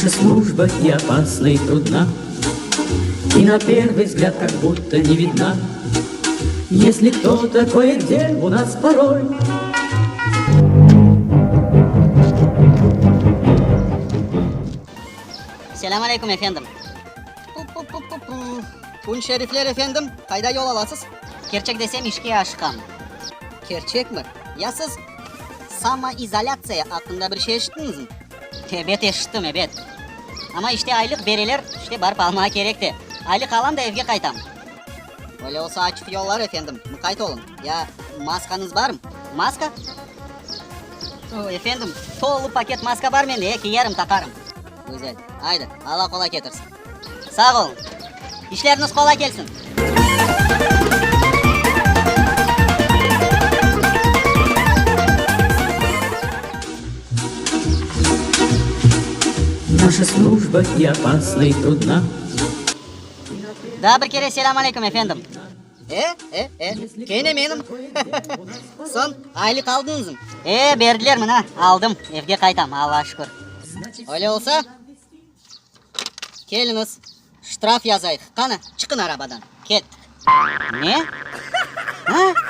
Наша служба и опасна, и трудна, И на первый взгляд как будто не видна. Если кто-то кое-где у нас порой Selâm aleyküm, efendim! Pu-pu-pu-pu-pu! Kün şerifler, efendim! Qayda yol alasız? Kerçek desem, işke aşıqam. Kerçekmi? Ya siz samoizolâtsiya aqqında bir şey eşittiñizmi? Ebet, eşittim, ebet. Amma işte aylıq bereler, işte barıp almağa kerek de. Aylıq alam da evge qaytam. Öyle olsa açıq yollar, efendim, mıqayt oluñ. Ya maskañız barmı? Maska? O, efendim, tolu paket maska bar mende, e, kiyerim, taqarım. Güzel. Aydı, Alla qolay ketirsin. Sağ oluñ. İşleriñiz qolay kelsin. Naşa slujba i opasna, i trudna. Daa bir kere selâm aleyküm, efendim. E, e, e, kene menim. Soñ, aylıq aldıñızmı? E, berdiler, mına, aldım. Evge qaytam, Allağa şükür. Öyle olsa, keliñiz, ştraf yazayıq. Qana, çıqıñ arabadan. Kettik. Ne? A?